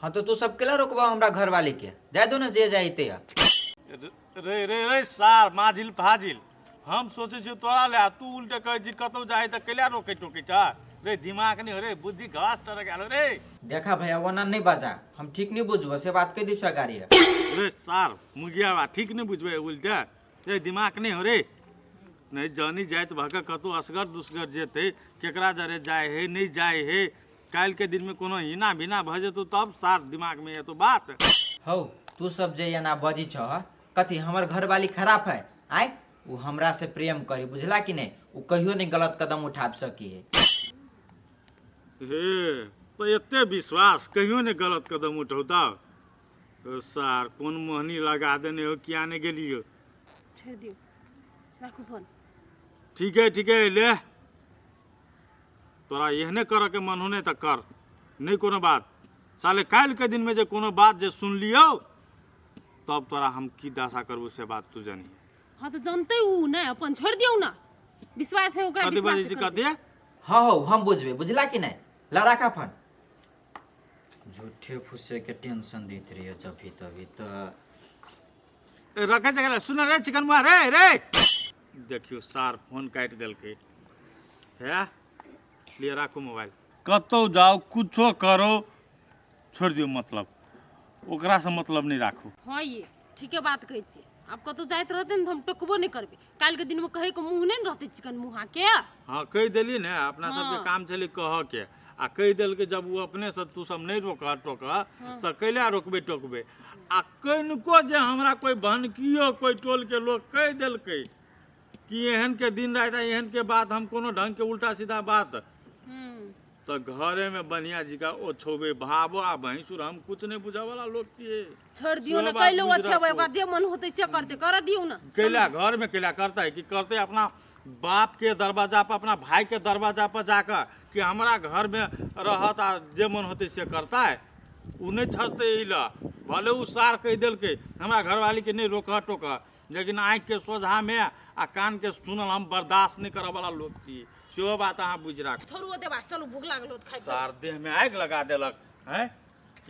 हाँ तो तू सब केला रोकबा हमरा घरवाली के? जाय दो ना जे जाइते है। रे रे रे सार माझिल फाजिल, हम सोचै छियौ तोरा ले आ तू उल्टे कहै छी कतौ जाइ तऽ कैला रोकै टोकै छ रे? दिमाग नहि हो रे, बुद्धि घास चढ़ गेल रे। देखा भैया, ओना नहीं बजा, हम ठीक नहीं बुझबो से बात कह दी छो गाड़ी। रे सार मुगियावा, ठीक नहि बुझबै उल्टे रे, दिमाग नहि हो रे। नहि जानी जाइत भऽ कऽ कतौ असगर दुसगर जेतै, केकरा जरे जाइ हे नहि जाइ हे, काल्हिके दिनमे कोनो हिना भिना भऽ जेतौ तब सार दिमागमे एतौ बात। हौ, तू सब जे एना बजी छह, कथी हमर घरवाली खराब है? आय वो हमरा से प्रेम करी, बुझला कि नहीं? वो कहियो नहीं गलत कदम उठा सकी है। हे तऽ एते विश्वास, कहियो नहि गलत कदम उठौता? ओ सार कोन मोहनी लगा देने हो, किया नहि गेलियो। छोड़ि दियौ, राखू फोन। ठीक है ठीक है, ले तोरा एहने करऽके मन हो नहि तऽ कर, नहि कोनो बात। साले काल्हिके दिनमे जे कोनो बात जे सुनलियौ तब तोरा हम की दशा करबो से बात तू जानी। हाँ तऽ जानते उ नहि, अपन छोड़ि दियौ ना, विश्वास है ओकरा। कथी विश्वास बजै छी? करतै। कथी? हाँ हौ, हम बुझबे, बुझला कि नहीं? ला राखा फोन। झूठे फूसे के टेंशन देते रहिए जब भी तभी तो। ए, रखे छै सुन रे चिकन मुआ रे रे, देखियौ सार फोन काटि देलकै। हे लिअ राखू मोबाइल, कतौ जाउ कुछो करो छोड़ि दियौ, मतलब ओकरासँ मतलब नहि राखू। हाँ ये ठीके बात कहै छियै। आब कतहु जाइत रहतै ने तऽ हम टोकबो नहि करबै, काल्हिके दिनमे कहैके मुँह नहि ने रहतै चिकन मुँहाके। हाँ कहि देली ने, अपना सबके काम छलै कहऽके आ कहि देलकै। जब ओ अपनेसँ तू सब नहि रोकह टोकह तऽ कैला रोकबै टोकबै? आ कनिको जे हमरा कोइ भनकियो, कोइ टोलके लोक कहि देलकै कि एहन के दिन राति आ एहन के बात, हम कोनो ढंग के उल्टा सीधा बात तऽ घरेमे बढ़िया जिका ओछौबै भाबो आ भैंसुर, हम कुछ नहि बुझऽ वाला लोक छियै। छोड़ि दियौ ने। सेहो बात कैलो बुझि छै राखू। ओकरा जे मन होतै से करतै, करऽ दियौ ने। कैला घरमे कैला करतै? कि करतै अपना बाप के दरवाजा पर, अपना भाई के दरवाजा पर जाकर कि हमरा घरमे रहत आ जे मन होतै से करतै? ओ नहि छजतै एहि लए। भले ओ सार कहि देलकै हमरा घरवालीके नहि रोकह टोकह, लेकिन आँखिके सोझामे आ कानके सुनल हम बर्दाश्त नहि करऽवला लोक छी, सेहो बात अहाँ बुझि राखू। छोड़ू ओते बात, चलू, भूख लागल होत, खाइ चलू। सार देहमे आगि लगा देलक हैं।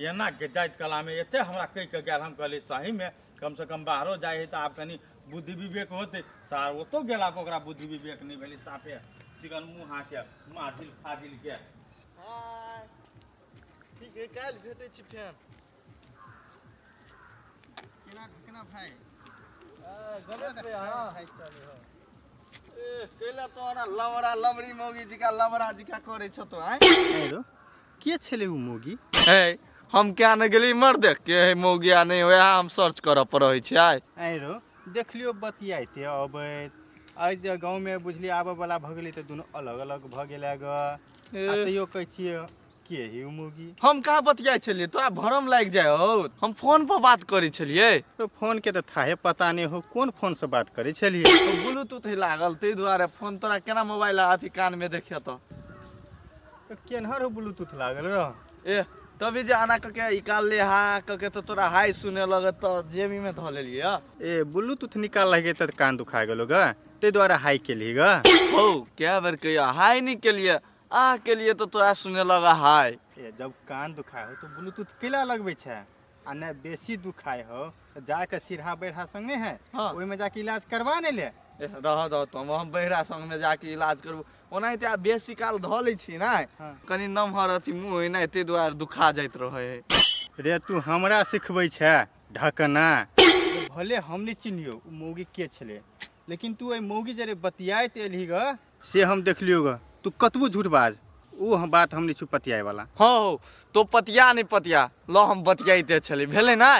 एना के जाइत कलामे एते हमरा कहि के गेल, हम कहलियै सहीमे कमसँ कम बाहरो जाइ है तऽ आब कनि बुद्धि विवेक होतै। सार ओतौ गेला पर ओकरा बुद्धि विवेक नहि भेलै, साफे चिकन मुँह हाके माझिल फाजिल के। हाय ठीक है, काल्हि भेटै छी फेर। केना केना भाइ? गणेश भैया। हाँ भाइ चलू हो। ए कैला तोरा लवड़ा लवड़ी मौगी जिका लवड़ा जिका करै छौ तो आँय? आरो के छलै उ मौगी? हे हम क्या ने गेली मर देख के हे मौगी आ नहि वएह हम सर्च करऽ पर रहै छी आइ। आरो देखलियो बतियाइते अबैत आइ जे गाँवमे बुझलियै आबऽ वाला भऽ गेलै तऽ दुनू अलग अलग भऽ गेलै ग, आ तैयो कहै छियै के ही उ मौगी? हम कहाँ बतियाइ छलियै, तोरा भरम लागि जाइ हौ, हम फोन पर बात करै छलियै। तो फोन के तऽ थाहे पता नहि हो, कोन फोन से बात करै छलियै? ब्लूटूथ ही लागल ताहि दुआरे फोन तोरा केना मोबाइल अथी कान में देखियो तऽ। तो केनहर हो ब्लूटूथ लागल रह? ए तभी जे आना कऽ के निकाल ले हा कऽ के तऽ तोरा हाय सुने लगत तऽ जेबी में धऽ लेलियै। ए ब्लूटूथ निकाल लगे तऽ कान दुखा गेलो ग, ताहि दुआरे हाई केलही ग? हौ कए बेर कहियो हाय नहि केलियै, आ केलियै तऽ तोरा सुने लगा हाय। ए जब कान दुखाय हो तऽ ब्लूटूथ केला लगबै छै? आ नहि बेसी दुखाय हो तऽ जाके सिरहा बैढ़ा संग नहि है? हाँ। ओहिमे जाके इलाज करवा नहि ले। ए, रह दह तो हम बहिरा संगमे जाके इलाज करबो, ओनाहिते आब बेसी काल धऽ लै छी ने। हाँ। कनि नमहर अथी मुँह एना ताहि दुआरे दुखा जाइत रहै है। रे तू हमरा सिखबै छै ढकना? भले हम नहि चिन्हियौ ओ मौगी के छलै, लेकिन तू एहि मौगी जरे बतियाइत एलही ग से हम देखलियौ ग। तू कतबो झूठ बाज, ओ हम बात हम नहि छु पतियाए वाला। हँ हौ, तो पतिया नहि पतिया ल, हम बतियाइते छली भेलै ने।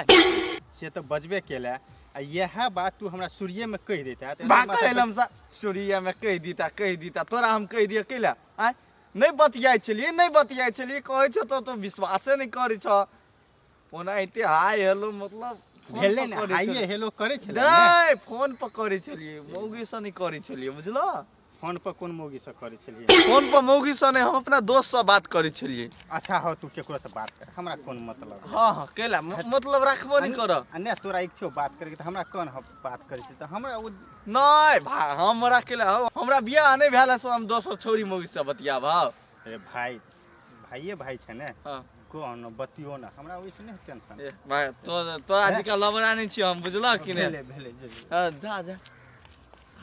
से तऽ बजबे केला, आ इएह बात तू हमरा शुरुएमे कहि दैता तऽ एते बात माथा एलम सा सूर्यमे कहि दीता, कहि दीता तोरा हम कहि दिअ कैला? आँय नहि बतियाइ छलियै, नहि बतियाइ छलियै कहै छौ तऽ तू विश्वासे नहि करै छौ। ओनाहिते हाय हेलो मतलब फोन भेलै पर ने। करै हाइए छलियै। हेलो करै छलै ने? नहि, फोन पर करै छलियै, मौगीसँ नहि करै छलियै, बुझलऽ? फोन पर कोन मौगी से करै छलियै? फोन पर मौगीसँ नहि, हम अपना दोस्तसँ बात करै छलियै। अच्छा हो, तू केकरो से बात कर, हमरा कोन मतलब? हँ हँ, कैला मतलब राखबो नहि करऽ। आ नहि तोरा इच्छो बात करके तऽ हमरा कोन हम बात करै छी तऽ हमरा ओ नहि भा, हमरा कैला हौ, हमरा बियाह नहि भेल है से हम दोसर छौरी मौगीसँ बतियाब हौ? अरे भाई, भाइये भाई छै ने। हाँ। देखो न बतियो न, हमरा ओहिसँ नहि टेंशन। ए भाइ, तोरा जकाँ लबड़ा नहि छियै हम, बुझलह कि नहि? भेलै भेलै, जेबै। हँ, जा जा।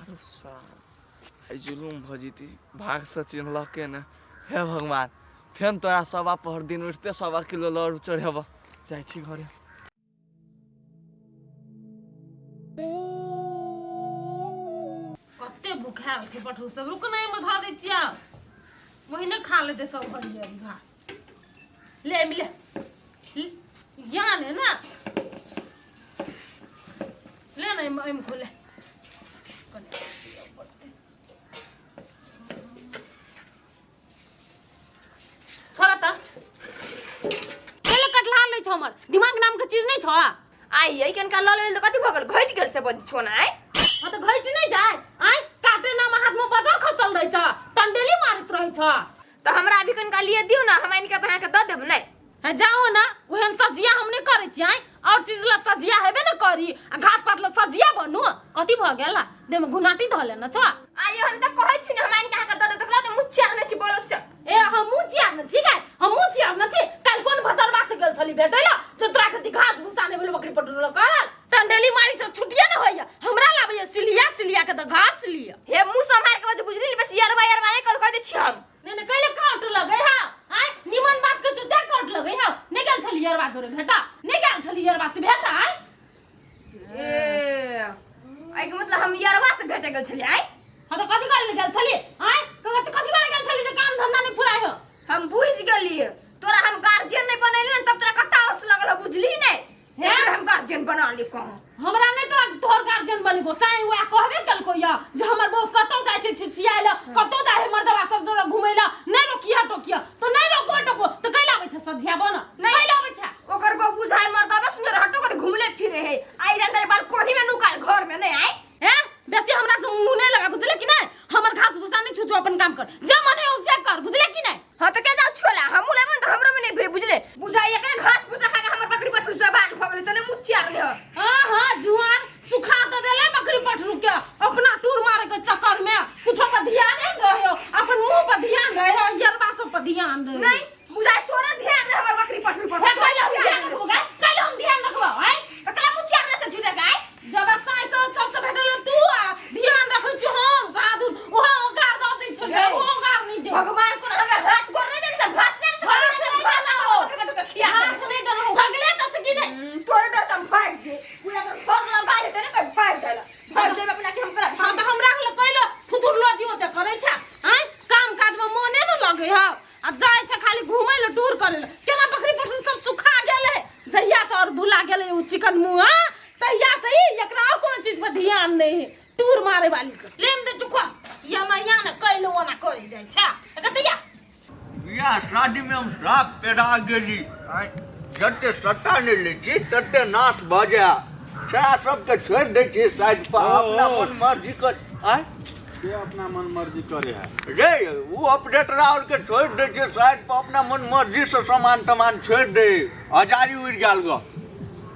आरो साल आइ जुलुम भऽ जेतै, भागसँ चिन्हलकै ने। हे भगवान, फेन तोरा सवा पहर दिन उठिते 1.25 किलो लड्डू चढ़ेबह। जाइ छी घरे। कते भूखायल छै पठरू सब। रुक ने, एहिमे धऽ दै छियै, ओहिने खा लेतै सब हरियर घास। ले एहिमे ले, या ने ना ले ने, एहिमे एहिमे खोले। छोड़ा तऽ पहिले कटला लै छौ, हमर दिमाग नाम के चीज नहि छौ। आइ ये कनका लऽ लेल तऽ कथी भऽ गेल? घटि गेल से बज छो ने आइ? हाँ तऽ घटि नहि जाय आइ, काटे नाम हाथ में बदर खसल रहै छ, टंडेली मारैत रहै छ। तऽ हमरा अभी कनका लिए दियौ ने, हम आनि कऽ अहाँके दऽ देब नहि? है जाओ ना, ओहन सजिया हम नहि करै छी आइ। और चीज ला सजिया हेबे ने करी आ घास पात ला सजिया बनू? कथी भऽ गेल? देह में घुनाटी धऽ लेने छ। आइ हम तऽ कहै छी ने, हम आनि कऽ अहाँके दऽ देब। देखला तऽ मुँह चियार छी बोलो से। ए, हमहूँ चियार ने छी गाय, हमहूँ चियार ने छी। काल्हि कोन भदरवा से गेल छली भेटै ला जे तोरा के घास भूसा नहि भेल बकरी पटुर करल टंडेली मारी से छुटिए ने होइया, हमरा लाबैया सिलिया सिलिया के तऽ घास लिया। हे, मुँह सम्हार के बज, बुझली? बस यरवा यरवा नहि कह दै छी हम। नहीं नहीं, कैले काट लगे हा आय? निमन बात के जो काट लगे हा। नहीं गेल छली यरवा जोरे भेटा? नहीं गेल छली यरवा से भेटा आय? ए, एहिके मतलब हम यरवा से भेटे गेल छलियै आइ? हाँ तो कथी करे गेल छली आय? कथी कथी करे गेल छली जे काम धंधा नहीं पुराय हो? हम बुझि गेलियै, तोरा हम गार्जियन नहि बनेलियै ने तब तोरा कत्ता होश लगल हो, बुझली नहि? हे? हम गार्जियन बना ली कहूँ। हमरा नहीं तोरा तोहर गार्जियन बनी को साई वएह कहबे केलको या जे हमर बहू कतौ जाइ छै छिछियाय ल, कतौ जाइ है मर्दवा सब जोरा घुमै ल, नहीं रोकिया टोकिया तो नहीं रोको टोको तो कैला आबै छै सझिया बन? नहीं। कैला आबै छै? ओकर बहु बुझाइ मर्दवा सुन्दर हटो कर घुमले फिरे है, आई अंदर बालकोनी में नुकाल घर में नहीं आए। ए, बेसी हमरा से मुंह नहीं लगा, बुझले कि नहीं? हमर घास भूसा नहीं छुचो, अपन काम कर, जे मन है उसे कर, बुझले कि नहीं? हाँ तो के जाओ छोला, हमहू लेबन त हमरो में नहीं भरे, बुझले? बुझाइ एकरे घास भूसा खा के हमर बकरी पठरू जवान भ गेलै तने मुँह चियार ले। हाँ हाँ, जुआन सुखा तो देले बकरी पठरू के अपना टूर मारे के चक्कर में। कुछो पर ध्यान नहीं रहे हो, अपन मुंह पर ध्यान रहे हो, यरबा सब पर ध्यान रहे। नहीं, बुझाइ तोरा ध्यान रहे हमर बकरी पठरू पर। हे, कैला हम ध्यान रखबो गाय? कैला हम ध्यान रखबो आय? त कला मुँह चियार से झूठे गाय। जब साई सब सबसे भेटल तू आ ध्यान रखै छी हम कहाँ दूर ओहो ओगार दऽ दै छलियै। गै। ओहो ओगार नहि दे। भगवान को हमरा हाथ गोर नहीं देने से घास नहीं से हाथ नहीं घास देना। बकरी पठरू के खिया हाथ नहीं देना, भगले तऽ से कि नहीं? तोरे डर से हम भाग जे, पूरा अगर फोन लगा लेते ने कहीं भाग जाला, भाग जेबे अपना के हम करा। हाँ तऽ हमरा लग कैलो फुतुर लजी ओते करै छै आँय? काम काज में मोने न लगै है आ जाइ छै खाली घूमै लए, टूर करै लए। केना बकरी पशु सब सुखा गेलै जहिया से और भुला गेलै ओ चिकन मुँह, हाँ तहिया से ही एकरा और कोनो चीज पर ध्यान नहीं है टूर मारे वाली के। लेम दे चुखा या ना या ना कैलो ओना करै जाइ छै एकर तैया। बियाह शादी में हम साफ पेरा गेली। आँय, जते सट्टा नहि लै छी तते नाश भऽ जाय, सएह सबके छोड़ि दै छी साइड पर। ओ, अपना ओ। मन मर्जी कर आँय। के अपना मन मर्जी करे है? रे, ओ ऑपरेटर और के छोड़ि दै छियै साइड पर, अपना मन मर्जी से सामान तमान छोड़ि दे। हजारी उड़ि गेल गऽ।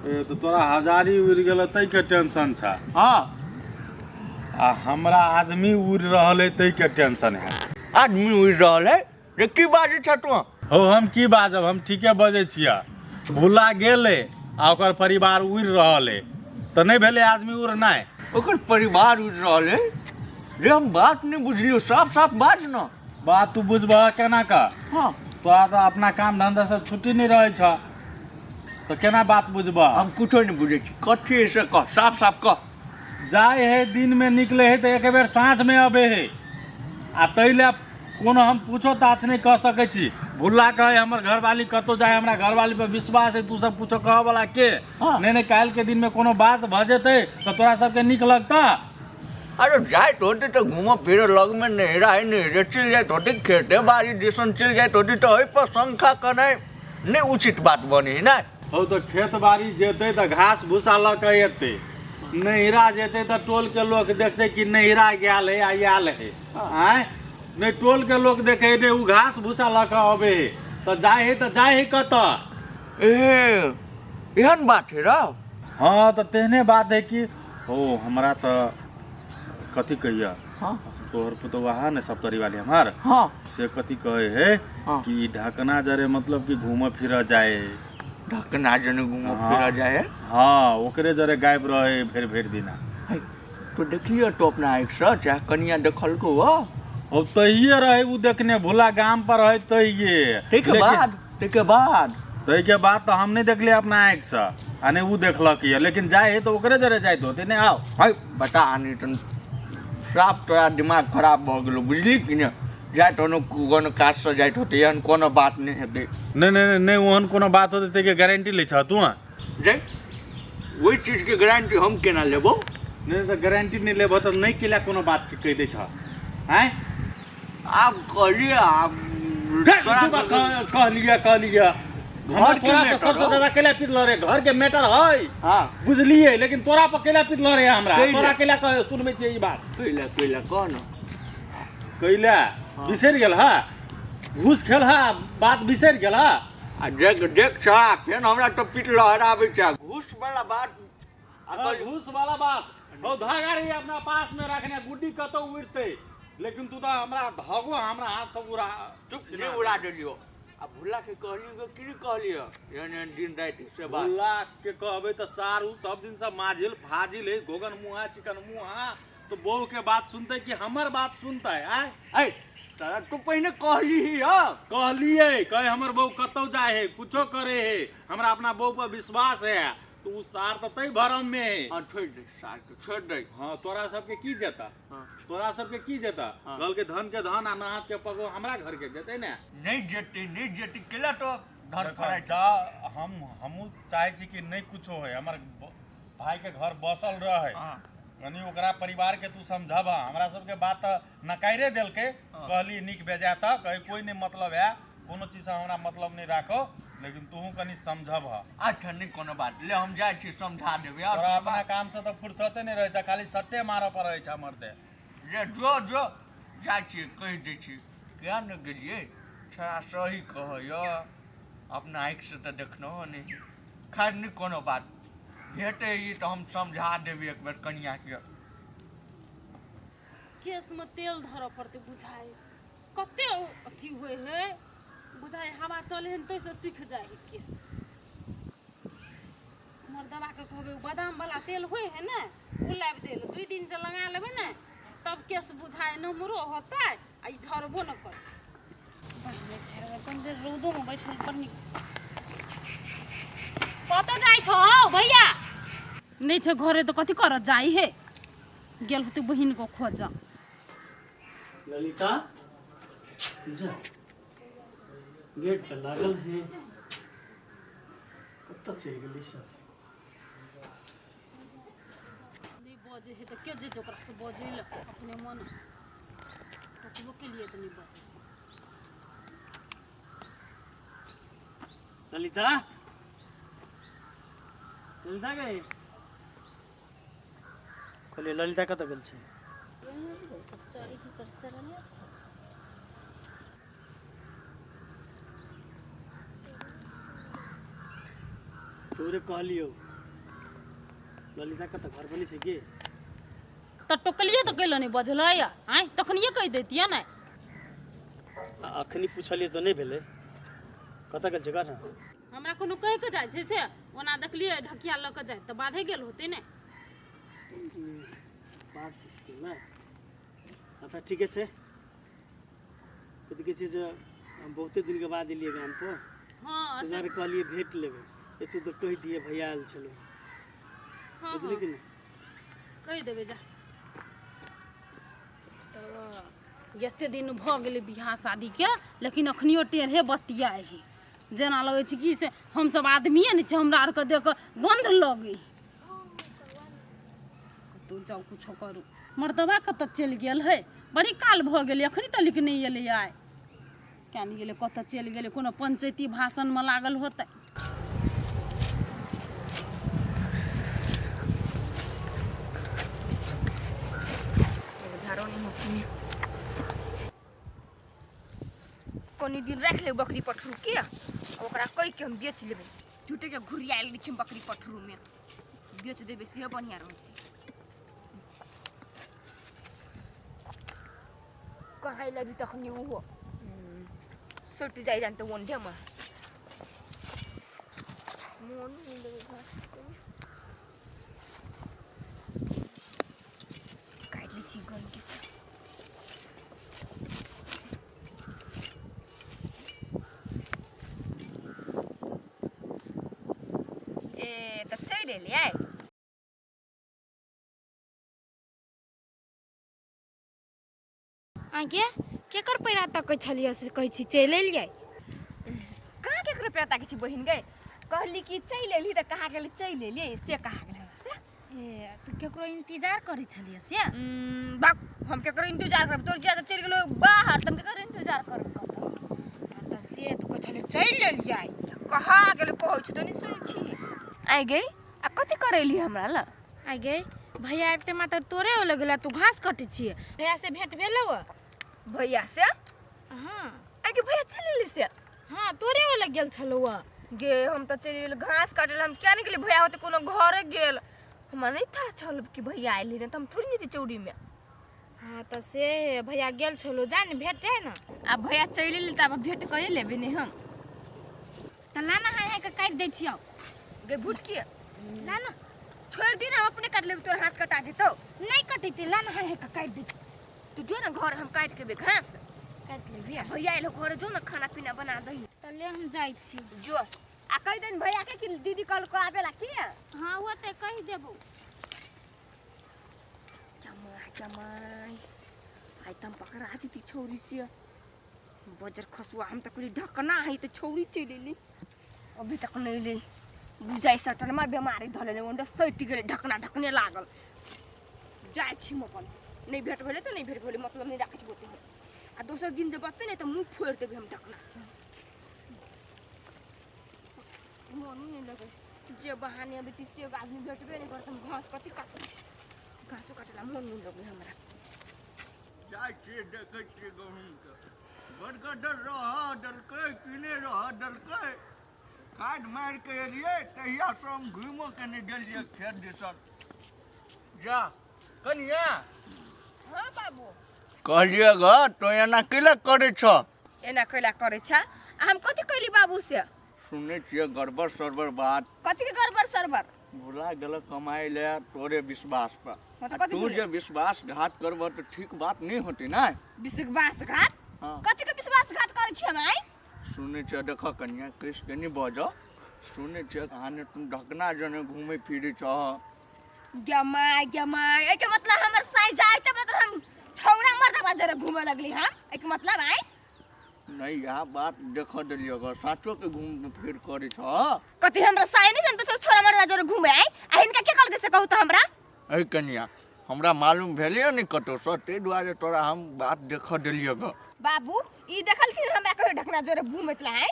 ए तऽ तोरा हजारी उड़ि गेल ताहिके टेंशन छ? हँ। आ हमरा आदमी उड़ि रहल है ताहिके टेंशन है। आदमी उड़ि रहल है रे? की बाजै छ तू? हौ, हम की बाजब, हम ठीके बजै छियै। भुला गेलै आ ओकर परिवार उड़ि रहल है तऽ नहि भेलै आदमी उड़नाइ? ओकर परिवार उड़ि रहल है रे? हम बात नहि बुझलियौ, साफ साफ बाज न। बात तू बुझबह केना कऽ? हँ। तोरा तऽ अपना काम धंधा से छुट्टी नहि रहै छ तऽ केना बात बुझबह? हम कुछो नहि बुझै छी, कथी से कह, साफ साफ कह। जाइ है दिनमे निकले है तऽ एक बेर साँझमे अबै है आ ताहि लए कोनो हम पूछो ताछ नहि कऽ सकै छी। भुल्ला कहै हमर घरवाली कतहु जाय, हमरा घरवाली पर विश्वास है, तू सब कुछो कहऽ वाला के? हाँ। नहि नहि, काल्हि के दिनमे कोनो बात भऽ जेतै तऽ तोरा सबके नीक लगता? अरे, जाइत होतै तऽ घूमऽ फिरऽ लगमे नैहरा है, नैहरे चलि जाइत होतै, खेते बाड़ी दिसन चलि जाइत होतै, तऽ एहिपर शंका केनाइ नहि उचित बात बनै है ने। हौ, तऽ खेत बाड़ी जेतै तऽ घास भूसा लऽ कऽ एतै, नैहरा जेतै तऽ टोलके लोक देखतै कि नैहरा गेल है आ आयल है। आँय, नहि टोलके लोक देखै नहि ओ घास भूसा लऽ कऽ अबै है तऽ जाइ है तऽ जाइ है कतऽ? ए, एहन बात है रौ? हँ, तऽ तेहने बात है कि। हो, हमरा तऽ कथी कहिया। हाँ। तो तोहर पुतौआ है ने सप्तरी वाली हमार। हाँ। से कथी कहे है हाँ। कि ई ढकना जरे मतलब कि घूम फिर जाए। ढकना जने घूम हाँ। फिर जाए? हाँ, ओकरे जरे गायब रहे भेर भेर दिना। है, तो देखलियो तो अपना आँखि से चाहे कनिया देखलको हो? अब तहिए रहे उ देखने भोला गाम पर रहे तहिए। ताहिके बाद, ताहिके बाद? ताहिके बाद तो हम नहीं देखले अपना आँखि से आ नहीं उ देखलक ये, लेकिन जाए है तो ओकरे जरे जाइत होते ने। आओ है बता नहीं तन साफ तोरा दिमाग खराब भऽ गेलो, बुझली कि ने? जाइत होनो कोनो काज से जाइत होते, एहन कोनो बात नहीं हेतै। नहीं नहीं नहीं, नहीं ओहन कोनो बात होते ताहिके गारंटी लै छह तू? रे ओहि चीजके गारंटी हम केना लेबो? नहीं तऽ गारंटी नहीं लेबो तऽ नहीं केला कोनो बात के कहि दै छह आँय? आब कहलिए आब कहलिए कहलिए घर के तोरा मैटर पर सबसे हौ। ज्यादा केला पीटल रे, घर के मैटर है। हाँ। बुझलिए, लेकिन तोरा पर केला पीटल रे हमरा। कैला? तोरा केला कह सुनबै छियै ई बात। कैला कैला कह न। कैला बिसरि गेल हा, घूस खेल हा, बात बिसरि गेल हा। आ देख देख छा फेन हमरा तो पीट लहराबै छै घूस वाला बात। आ हाँ, घूस वाला बात हौ, धागा रही अपना पास में रखने, गुड्डी कतौ उड़ते, लेकिन तू तो हमरा धागो हमरा हाथ से उड़ा चुप नहीं उड़ा देलियो। आ भुल्ला के कहलियो कि नहि कहलियो एहन एहन दिन राति से बात? भुल्ला के कहबै तऽ सार उ सब दिन से माझिल फाजिल है, गोगन मुहा चिकन मुहा, तो बहू के बात सुनते कि हमर बात सुनते? आय ऐ तोरा तू पहिने कहली ही हँ? कहलिए, कहे हमर बहू कतौ जाए है कुछो करे है, हमरा अपना बहू पर विश्वास है, तो उ सार तऽ तै भरम में है। हाँ, छोड़ दे सार के, छोड़ दे। हाँ, तोरा सबके की जेता? हाँ। तोरा सबके की जेता? हाँ। कहलकै धन के धन आ नहात के पगो हमरा घर के जेतै ने। नहीं जेतै, नहीं जेतै, केला तो धर फराइ जा हमहूँ चाहै छी कि नहीं कुछो है, हमर भाई के घर बसल रहे। हाँ। कनी ओकरा परिवार के तू समझब। हमरा सबके बात तऽ नकारे देलकै। कहली नीक बेजाय तऽ कहे कोई नहीं मतलब है, कोनो चीज से हमरा मतलब नहीं राखो, लेकिन तूहू कनी समझब। अच्छा नहीं कोनो बात, ले हम जाइ छी समझा देबै। और तोरा अपना काम से तऽ फुर्सते नहीं रहै छै, खाली सट्टे मारऽ पड़ै छै मर्दे। रे जो जो जाइ छी कहि दै छी। किया ने गेलियै छड़ा सही कहैय, अपना आँखि से तऽ देखनो नहि। खैर नहीं कोनो बात, भेटै ई तऽ हम समझा देबै एक बेर कनिया के। केस में तेल धरऽ पड़तै बुझाइ, कते अथी होइ है बुझाइ, हवा चले हन ताहिसँ सूखि जाइ है केस। मर्दबा के कहबै ओ बादाम वाला तेल होइ है ने, ओ लाबि देल, 2 दिन जे लगा लेबै ने तब केस बुझाइ नमरो होतै आ ई झड़बो न करतै। पहिने झड़बै कनि देर रौदोमे बैठल बड़ नीक। कतऽ जाइ छौ हौ भैया? नहि छै घरे तऽ कथी करऽ जाइ हे, गेल होतै बहिन को खोजऽ। ललिता जा, गेट तऽ लागल है, कतऽ चलि गेलै सब? नहि बजै है तऽ के जेतै ओकरा से बजै लए, अपने मन टोकबो केलियै तऽ नहि बजै। ललिता, ललिता गई, कहलियै ललिता कतऽ गेल छै? तोरे कहलियौ ललिता कतऽ घर पर नहि छै की? तऽ टोकलियै तऽ कैला नहि बजलै? आँय तखनिये कहि दैतियै ने। आ अखनी पुछलियै तऽ नहि भेलै, कतऽ गेल छै कह ने। हमरा कोनो कहि कऽ जाइ छै से? ओना देखलियै ढकिया लऽ कऽ जाइत तऽ बाधे गेल होतै ने। बात दिस गेल ने। अच्छा ठीके छै, कथी कहै छै जे हम बहुते दिनके बाद एलियै गाम पर। हाँ, ताहि से दुआरे कहलियै भेट लेबै, एतौ तऽ कहि दियै भैया आयल छलौ। हाँ। बुझली हाँ। कि नहि? कहि देबै जा। तऽ एते दिन भऽ गेलै बियाह शादीके, लेकिन अखनियो टेढ़े बतियाइ है, जेना लगै छै कि से हमसब आदमिए नहि छै, हमरा आरके देख कऽ गन्ध लगै। कतहु जाउ कुछो करू। मर्दबा कतऽ चलि गेल है? बड़ी काल भऽ गेलै, अखनी तलिक नहि एलै आइ, किया नहि गेलै, कतऽ चलि गेलै? कोनो पंचायती भाषणमे लागल होतै। कनी दिन राखि लेबै बकरी पठरू के, आ ओकरा कहि के हम बेच लेबै। झूठे के घुरियायल छै बकरी पठरू में, बेच देबै सेहो बढ़िया रहतै। कहाँ अयलै अभी तक नहीं उहो सटि जाइ जानते ओंधे में मोन नहीं लगे घास काटमे। काटि लै छी गंदगी से। ए तऽ चलि एलियै। आगे केकर पैरा तकै छलियै से कहै छी चलि एलियै? कहाँ केकरो पैरा ताकै छी बहिन गै? कहली कि चलि एली तऽ कहाँ गेली, चलि एलियै से कहाँ गेलै हमरा से। ए तऽ केकरो इंतजार करै छलियै से? बक, हम केकरो इंतजार करब? तोर जिया तऽ चलि गेलो बाहर तऽ हम केकरो इंतजार करब कतऽ? तऽ से तऽ कहै छलियै चलि एलियै। कहाँ गेलै कहै छी तऽ नहि सुनै छी। आइ गै, आ कथी करेली हमरा लए? आइ गै, भैया आबिते मात्र तोरे हो लगेला, तू घास कटै छियै। भैया से भेंट भेलौ? भैया से? हाँ। आइ के भैया चलि एली से? हाँ, तोरे हो लग गेल छलौ। गे हम तऽ चलि गेल घास काटै लए, हम किया नहि गेलियै भैया होते कोनो घरे गेल। हमरा नहि था छल कि भैया आयल रहै, तऽ हम थोड़ी नहि चौरीमे। हाँ तऽ से भैया गेल छलौ, जा ने भेटे ने। आ भैया चलि एली तऽ आब भेंट कए लेबै ने हम। तऽ लाना हाय हाय के काटि दै छियौ। गे भुटकी लाना, छोड़ि दी ने, हम अपने काटि लेबै, तोर हाथ कटा जेतौ। नहि कटेतै, लाना हाय हाय के काटि दै छियौ। तू जो ने घर, हम काटि के एबै घास। काटि लेबही? भैया एलो घर, जो ने खाना पीना बना दही। तऽ ले हम जाइ छी। जो आ कहि दही भैया के कि दीदी कहलको आबे ला की। हाँ ओ तऽ कहि देबौ। जमाई जमाई आइ तऽ हम पकड़ा जेती छौरी से बजर खसुआ। हम तऽ कहली ढकना है तऽ छौरी चलि एली, अभी तक नहि एलै। बुझाइ सटनमा बेमारी धऽ लेने, ओन्ने सटि गेलै, ढकना ढकने लागल। जाइ छी हम अपन, नहि भेट भेलै तऽ नहि भेट भेलै, मतलब नहि राखै छी ओते हम। आ दोसर दिन जे बचतै ने तऽ मुँह फोड़ि देबै हम ढकना। मोन नहि लगै, जे बहाने अबै छी से आदमी भेटबे नहि करत। हम घास कथी काटबै? घासो काटला मोन नहि लगै हमरा। जाइ छियै, देखै छियै गहूँमके बड़गदर रह देलकै कि नहि रह देलकै। खाद मारि के एलियै तहियासँ हम घुमिओ के नहि गेलियै खेत दिसन। जा कनिया। हाँ बाबू। कहलियै ग तो एना कैला करै छ? एना कैला करै छ? आ हम कथी कैली बाबू से? सुनै छियै गड़बड़ सड़बड़ बात। कथी के गड़बड़ सड़बड़? भुला गेलक कमाइ लए तोरे विश्वास पर। हाँ, तऽ आ कथी तू भेलै? जे विश्वासघात करबह तऽ ठीक बात नहि होतै ने। विश्वासघात? हाँ। कथी के विश्वासघात करै छी हम आइ? सुनै छियै, देख कनिया किछु के नहि बजऽ। सुनै छियै अहाँ ने तुम ढकना जने घूमै फिरै छह। गमाय गमाय, एहिके मतलब हमर साइ जाय तऽ मतलब हम छौड़ा मर्दबा जरे घूमे लगली? हम एहिके मतलब आइ नहि, इएह बात देख देलियै ग, साँचोके घूम फिर करै छह। कथी हमरा साइ नहि छै, हम दोसर छोड़ा मर्दबा जरे घूमे आइ? आ हिनका के कहलकै से कहू तऽ हमरा। अरे कनिया, हमरा मालूम भेलैए नहि कतहुसँ, ताहि दुआरे तोरा हम बात देख देलियै ग। बाबू, ई देखलखिन हमरा कहियो ढकना जोरे घूमैत लहाय?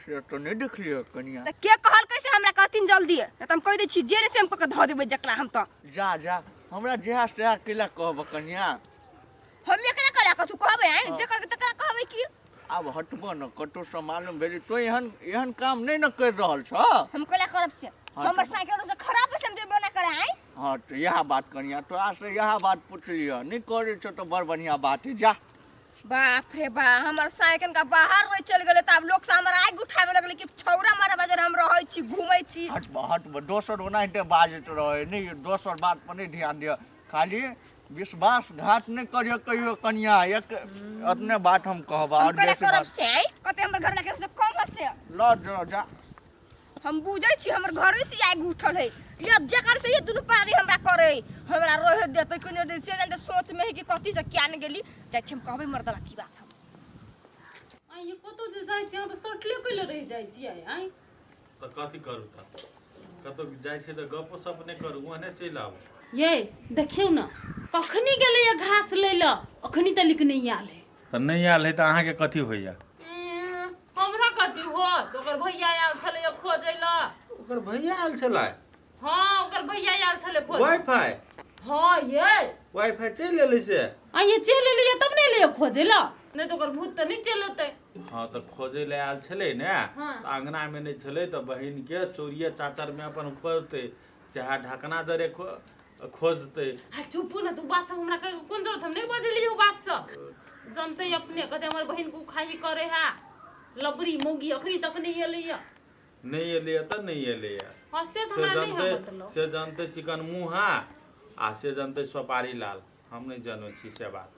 से तऽ नहि देखलियै कनिया। तऽ के कहलकै से हमरा कहथिन जल्दी, नहि तऽ हम कहि दै छी जे रे से हम कऽ के धऽ देबै जकरा हम तऽ। जा जा, हमरा जएह सएह कैला कहब कनिया? हम एकरा कहला कथू कहबै आइ? जे कहलकै तकरा कहबै की? आब हटबऽ ने, कतहुसँ मालूम भेलै तो एहन एहन काम नहि ने करि रहल छह। हम कैला करब से? हाँ, हमर तऽ- साइकिल से खराब है से हम जेबे ना करे आइ। हँ तऽ इएह बात कनिया, तोरासँ इएह बात पुछलियह। नहि करै छौ तऽ बड़ बढ़िआँ बात हइ, जा। बाप रे बा, हमर साइकिल का बाहर रह चल गेलै तऽ आब लोक से हमर आगि उठाबे लगलै कि छौड़ा मारे बाजर हम रहै छी घूमै छी। हटबऽ हटबऽ, दोसर ओनाहिते बाजैत रहै, नहि दोसर बात पर नहि ध्यान दिअ, खाली विश्वासघात नहि करियौ कहियो कनिया, एक अपने बात हम कहब हम आओर कैला बेसी करब बात से आइ? कते हमर घर लगे से कम है से? लऽ जो जा। हम बुझै छी हमर घरे से आगि उठल है। ये जेकर से ये दुनू पारी हमरा करे, हमरा रहे देतै कि नहि देतै से जानि सोच में है कि कथी से क्या ने गेली। जाइ छी हम कहबै मर्दवा की बात हम। आइ ये कतौ जे जाइ छी अहाँ तऽ सटले कैले रहि जाइ छियै आइ। तऽ कथी करू? तऽ कतौ जाइ छियै तऽ गपो सप नहि करू, ओहने चलि आबू। ये देखियौ ने कखनी गेलैया घास लै लए, अखनी तलिक नहि आयल है। तऽ नहि आयल है तऽ अहाँके कथी होइया? हमरा कथी होत, ओकर भैया आयल छलैया खोजै लए। ओकर भैया आयल छलै? हाँ, ओकर भैया आयल छलै खोजै। वाईफाई? हाँ ये। वाईफाई चलि एलै से? आ ये चलि एलैया तब ने एलैया खोजै लए, नहि तऽ ओकर भूत तऽ नहि चलि एतै। हाँ तऽ खोजै लए आयल छलै ने। हाँ। तऽ अङ्गनामे नहि छलै तऽ बहिनके चोरिये चाचरमे अपन खोजतै, चाहे ढकना जरे खोजतै। आ चुपू ने, तू बात सब हमरा कहे कोन जरूरत? हम नहि बजलियै ओ बात सब। जनते अपने कहते हमर बहिन को खाही करे है लबड़ी मोगी अखनी तक नहीं एलैया। नहि एलैया तऽ नहि एलैया। हाँ से तऽ से हमरा नहीं है जानते मतलब। से जानते चिकन मुहा आ से जानते सोपारी लाल, हम नहि जनै छी से बात।